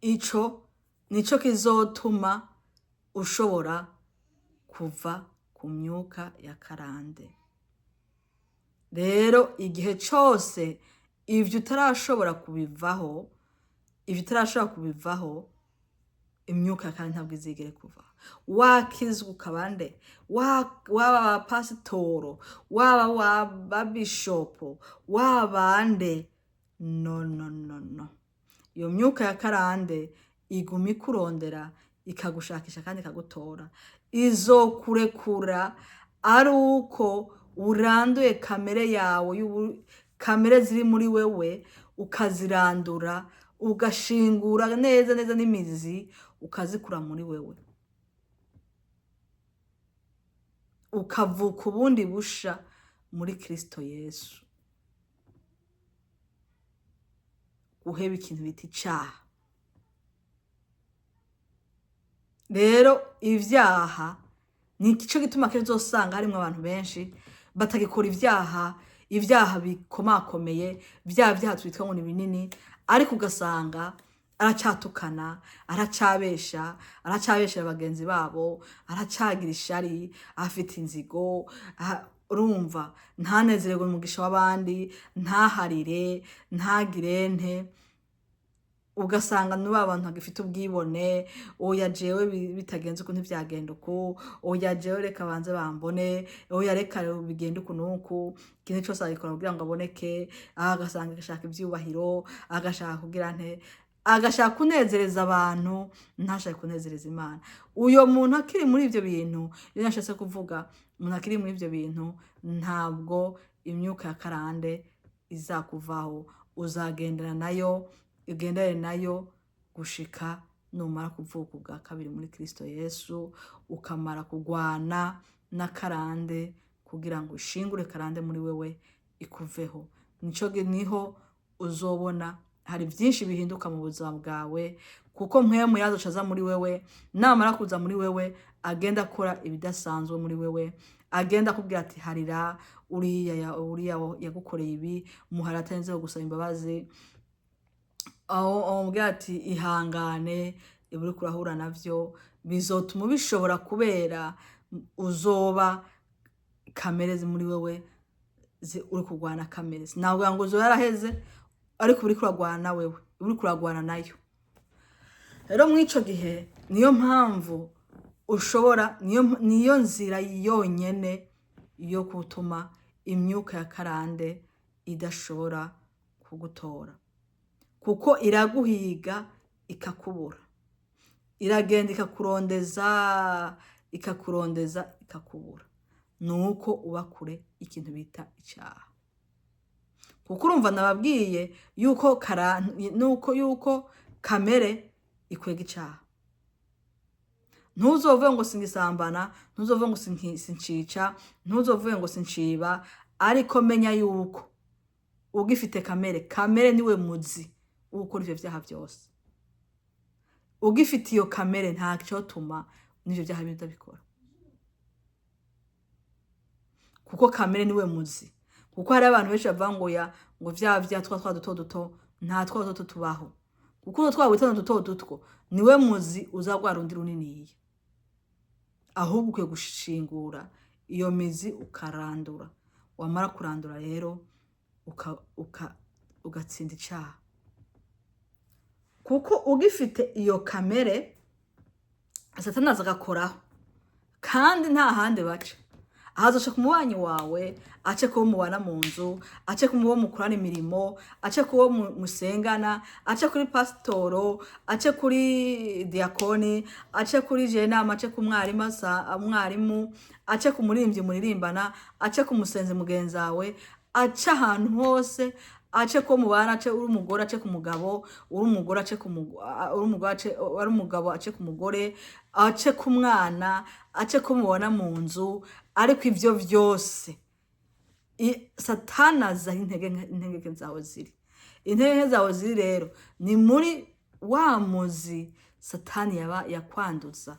Ico nico kizotuma ushobora kuva ku myuka ya karande. Rero igihe cose ivyo utarashobora kubivaho, ivyo utarashobora kubivaho, imyuka kandi ntabwo izigere kuva. Wakizwa ukaba nde? Waba pasitoro, waba wa bishopo, waba nde? No, no, no, no. Iyo myuka ya karande iguma ikurondera, ikagushakisha kandi ikagutora. Izokurekura ari uko uranduye kamere yawe, kamere ziri muri wewe, ukazirandura, ugashingura neza neza n'imizi, ukazikura muri wewe, ukavuka ubundi busha muri Kristo Yesu. Guheba ikintu bita icaha. Rero ivyaha nico gituma kenshi uzosanga harimwo abantu benshi batagikora ivyaha, ivyaha bikomakomeye, vya vyaha twitwa ngo ni binini, ariko ugasanga aracatukana, aracabesha, aracabeshera bagenzi babo, aracagira ishari, afite inzigo, urumva ntanezererwe umugisha w'abandi, ntaharire, ntagire nte. Ugasanga ni ba bantu bagifite ubwibone, oya jewe bitagenze uku ntivyagenda uku, oya jewe reka banze bambone, oya reka bigende uku n'uku, ikintu cose agikora kugira ngo aboneke, agasanga agashaka ivyubahiro, agashaka kugira nte, agashaka kunezereza abantu, ntashake kunezereza Imana. Uyo muntu akiri muri ivyo bintu, iyo nashatse kuvuga, umuntu akiri muri ivyo bintu, ntabwo imyuka ya karande izakuvaho, uzagendana nayo, ugendane nayo gushika numara kuvuka ubwa kabiri muri Kristo Yesu, ukamara kugwana na karande kugira ngo ushingure karande muri wewe ikuveho. Nico niho uzobona hari byinshi bihinduka mu buzima bwawe, kuko mpwemu yazoca aza muri wewe, namara kuza muri wewe agenda akora ibidasanzwe muri wewe, agenda akubwira ati harira uriya uriya yagukoreye ibi, muhara atarinze gusaba imbabazi, aho amubwira ati ihangane, ibyo uriko urahura navyo bizotuma ubishobora kubera uzoba kamere muri wewe uri kurwana kamere. Sinavuga ngo uzoba yaraheze, ariko uriko uragwana wewe, uriko uragwana nayo. Rero mw'ico gihe niyo mpamvu ushobora, niyo nzira yonyene yo gutuma imyuka ya karande idashobora kugutora, kuko iraguhiga ikakubura, iragenda ikakurondeza, ikakurondeza ikakubura. Nuko uba kure ikintu bita icaha. Kuko urumva nababwiye yuko nuko yuko kamere ikwega icaha. Ntuzovuge ngo singisambana, ntuzovuge ngo sincica, ntuzovuge ngo sinciba, ariko menya yuko ugifite kamere, kamere niwe muzi wo gukora ivyo vyaha vyose. Ugifite iyo kamere nta cotuma n'ivyo vyaha bindi utabikora. Kuko kamere niwe muzi. Kuko hari abantu benshi bavuga ngo ya, ngo vya vya twa twa duto duto, nta twa duto tubaho. Kuko utwo twaba duto duto niwe muzi uza rwa rundi runiniya. Ahubwo ukwiye gushingura iyo mizi ukarandura. Wamara kurandura rero ugatsinda icaha. Kuko ugifite iyo kamere Satani aza agakoraho, kandi nta handi baca. Ahazoca ku mubanyi wawe, ace kubo mubana mu nzu, ace ku mubo mukorana imirimo, ace kubo musengana, ace kuri pasitoro, ace kuri diakoni, ace kuri jenama, ace ku mwarimu asa, mwarimu, ace ku muririmbyi muririmbana, ace ku musenzi mugenzi wawe, ace ahantu hose, ace ko mubana, ace uri umugore, ace ku mugabo, uri umugore, ace ku uri umugore, ace, ari umugabo, ace ku mugore, ace ku mwana, ace ko mubona mu nzu. Ariko ivyo vyose Satani aza aho intege zawe ziri. Intege zawe ziri rero ni muri wa muzi Satani yaba yakwanduza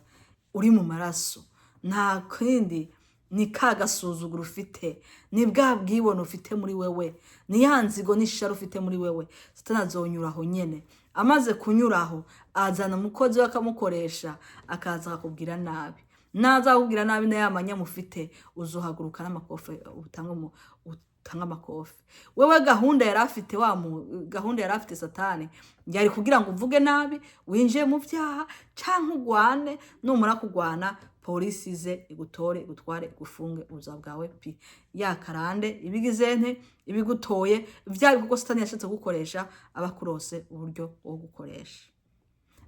uri mu maraso. Nta kindi Ni ka gasuzuguro ufite, ni bwa bwibone ufite muri wewe, ni ya nzigo n'ishari ufite muri wewe. Satani azonyuraho nyene. Amaze kunyuraho, azana umukozi we akamukoresha, akaza akakubwira nabi. Naza akakubwira nabi na ya manyama ufite, uzohaguruka n'amakofe, utange amakofe. Wewe gahunda yari afite wa mu gahunda yari afite Satani yari kugira ngo uvuge nabi, winjiye mu byaha canke ugwane. Numara kugwana, polisi ize igutore, igutware, igufunge ubuzima bwawe pi ya karande ibigize nte ibigutoye vya bikorwa Satani yashatse gukoresha, aba akurose uburyo bwo gukoresha.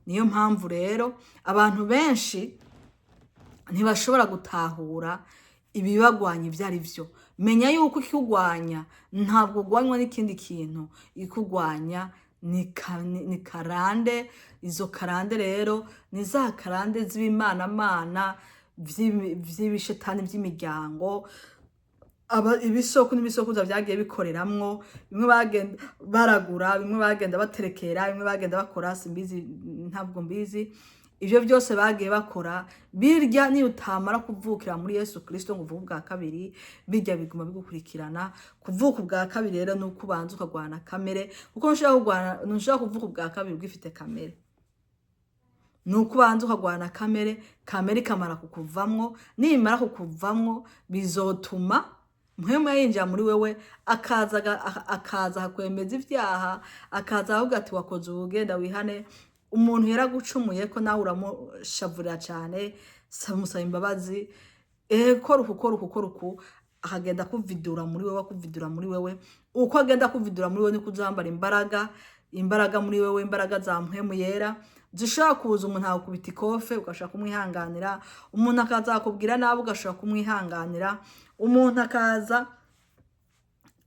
Niyo mpamvu rero abantu benshi ntibashobora gutahura ibibagwanya ibyo ari byo. Menya yuko ikigwanya ntabwo ugwanywa n'ikindi kintu, ikugwanya ni karande. Izo karande rero ni za karande z'ibimanamana, vy'ibishetani by'imiryango, ibisoko n'ibisokuza byagiye bikoreramwo. Bimwe bagenda baragura, bimwe bagenda baterekera, bimwe bagenda bakora, simbizi, ntabwo mbizi. Ibyo byose bagiye bakora birya, niyo utamara kuvukira muri Yesu Kirisito ngo uvuke ubwa kabiri, birya biguma bigukurikirana. Kuvuka ubwa kabiri rero ni uko ubanza ukagwana kamere, kuko ntushobora kuvuka ubwa kabiri ugifite kamere. Ni uko ubanza ukagwana kamere, kamere ikamara kukuvamwo. Nimara kukuvamwo, bizotuma Mpwemu yinjira muri wewe, akaza akakwemeza ibyaha, akaza avuga ati: "Wakoze ubugenda, wihane." Umuntu yaragucumuye ko nawe uramushavurira cyane, musaba imbabazi, kora uku, kora uku, kora uku, akagenda akuvidura muri wewe, akuvidura muri wewe. Uko agenda akuvidura muri wewe, niko uzambara imbaraga, imbaraga muri wewe, imbaraga za Mpwemu Yera zishobora kuza. Umuntu akakubita ikofe, ugashobora kumwihanganira. Umuntu akaza akakubwira nabi, ugashobora kumwihanganira. Umuntu akaza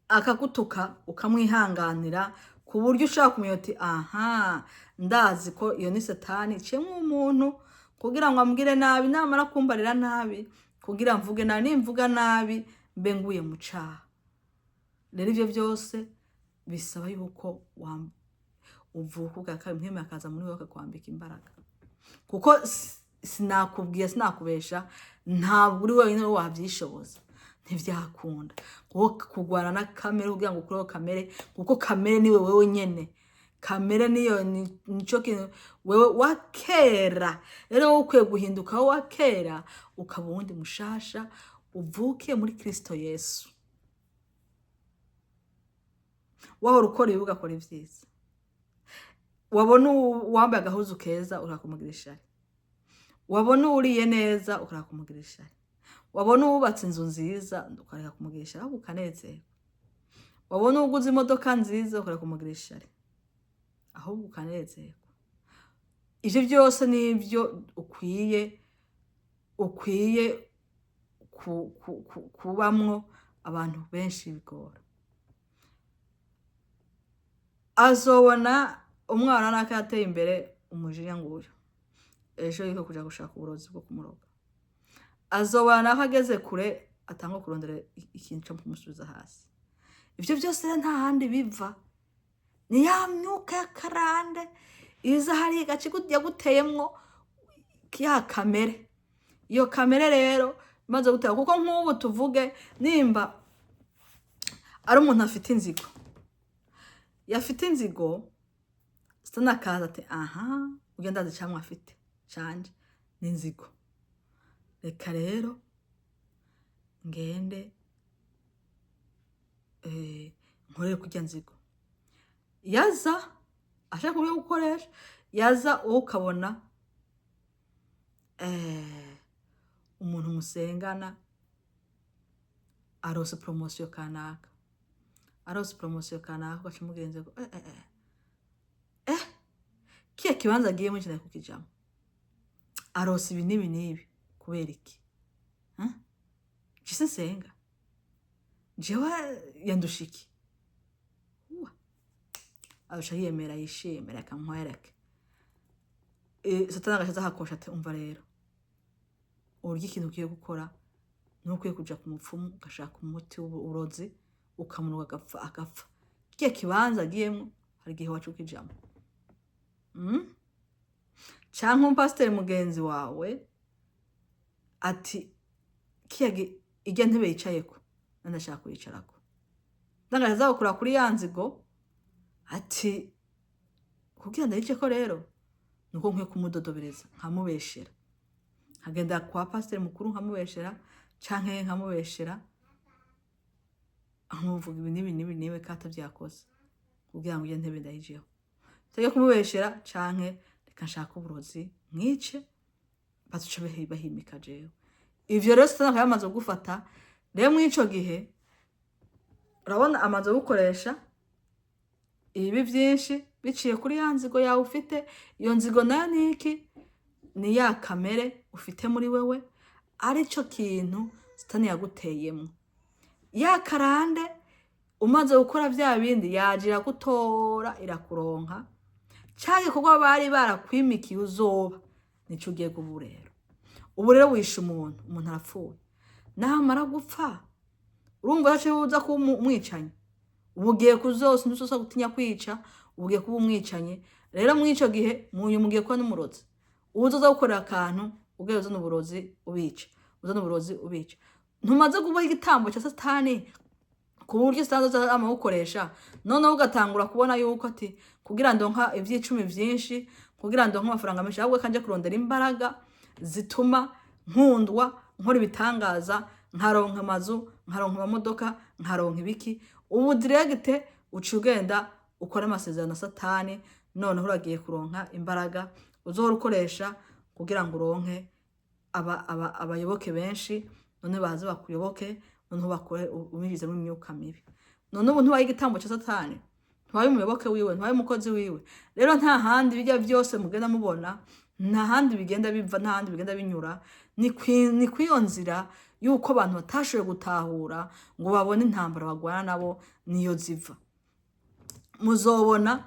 akagutuka, ukamwihanganira, ku buryo ushobora kumenya uti: "Aha ndazi ko iyo ni Satani iciyemo umuntu kugira ngo ambwire nabi, namara kumbarira nabi kugira mvuge nabi, nimvuga nabi mbe nguye mu caha." Rero ivyo byose bisaba yuko uvuka ubwa kabiri, Mpwemu akaza muri wowe akakwambika imbaraga. Kuko sinakubwiye, sinakubesha, ntabwo uri wenyine wabyishoboza, ntibyakunda. Kuko kurwana na kamere kugira ngo ukureho kamere, kuko kamere niwe wewe nyene, kamere niyo nico kintu wewe wa kera. Rero wowe ukwiye guhinduka wowe wa kera, ukaba uwundi mushasha uvukiye muri Kristo Yesu. Wahora ukora ibi, ugakora ibyiza, wabona uwambaye agahuzu keza urakumugira ishari, wabona uwuriye neza urakumugira ishari, wabona uwubatse inzu nziza ukareka kumugira ishari, ahubwo ukanezerwa, wabona uwuguze imodoka nziza ukareka kumugira ishari, ahubwo ukanezerwa. Ivyo byose nibyo ukwiye kubamwo. Abantu benshi bigora. Azobona umwana naka yateye imbere, umujinya nguyu, ejo yuko kuja gushaka uburozi bwo kumuroga. Azobona nako ageze kure, atanga kurondera ikintu co kumusubiza hasi. Ivyo byose rero nta handi biva, ni ya myuka y'akarande iza hariya igaca yaguteyemwo ya kamere. Iyo kamere rero imaze gutera, kuko nk'ubu tuvuge nimba ari umuntu afite inzigo, yafite inzigo, Satani akaza ati: "Aha ujya ndazi icamwa afite canje ni inzigo, reka rero ngende nkorere kurya nzigo." Yaza ashaka uburyo bwo gukoresha, yaza wowe ukabona umuntu musengana arose promotion kanaka, arose promotion kanaka, ugaca umubwira inzego: "Eh, eh, eh, eh, kiya kibanza agiyemo nkeneye kukijamo, arose ibi n'ibi n'ibi, kubera iki? Huh? Jise nsenga jewe yandusha iki?" Uwa. Arusha yiyemera, yishimira, reka nkwereke. Satani agaca aza akakosha ati: "Umva rero, uburyo ikintu ugiye gukora ni ukwiye kuja ku mupfumu, ugashaka umuti w'uburozi, ukamunuka agapfa, agapfa kiya kibanza agiyemwo, hari igihe waca ukijamwo." Canke umupasiteri mugenzi wawe ati kiya Irya ntebe yicayeko ndashaka kuyicarako. Ndagaza azagukura kuri ya nzigo, ati kugira ndayiceko rero nuko nkwiye kumudodobereza, nkamubeshera, nkagenda kwa pasiteri mukuru nkamubeshera, canke nkamubeshera, nkamuvuga ibi n'ibi n'ibi n'ibi ko atabyakoze, kugira ngo iyo ntebe ndayijeho. Tujye kumubeshera, canke reka nshake uburozi mwice, bazuca bahimika jewe. Ivyo rero Satani akaba yamaze kugufata. Rero muri ico gihe urabona amaze gukoresha ibibi vyinshi biciye kuri ya nzigo yawe ufite. Iyo nzigo nayo ni iki? Ni ya kamere ufite muri wewe, arico kintu Satani yaguteyemwo, ya karande. Umaze gukora vya bindi, yaje iragutora, irakuronka. Ca gikorwa bari barakwimikiye uzoba, nico ugiye kuba. Rero ubu rero wishe umuntu, umuntu arapfuye. Namara gupfa, urumva yaciye uza kuba umwicanyi. Ubu ugiye kuzosa ntuzosa gutinya kwica, ubu ugiye kuba umwicanyi. Rero muri ico gihe munyuma ugiye kuba n'umurozi. Ubu uzoza gukorera akantu, ugiye uzana uburozi ubica, uzana uburozi ubica. Ntumaze kubaha igitambo ca Satani ku buryo Satani azoza amagukoresha. Noneho ugatangura kubona yuko ati kugira ndonka ivy'icumi vyinshi, kugira ndonke amafaranga menshi, ahubwo kanje kurondera imbaraga zituma nkundwa, nkora ibitangaza, nkaronka amazu, nkaronka amamodoka, nkaronka ibiki. Ubu direct uca ugenda ukora amasezerano na Satani. Noneho uragiye kuronka imbaraga uzohora ukoresha kugira ngo uronke abayoboke benshi, none baze bakuyoboke, noneho bakore ubinjizemo imyuka mibi. None ubu ntubaye igitambo ca Satani, ntubaye umuyoboke wiwe, ntubaye umukozi wiwe. Rero nta handi bijya byose mugenda mubona, nta handi bigenda biva, nta handi bigenda binyura, ni kw'iyo nzira yuko abantu batashoboye gutahura ngo babone intambara bagwana nabo niyo ziva. Muzobona.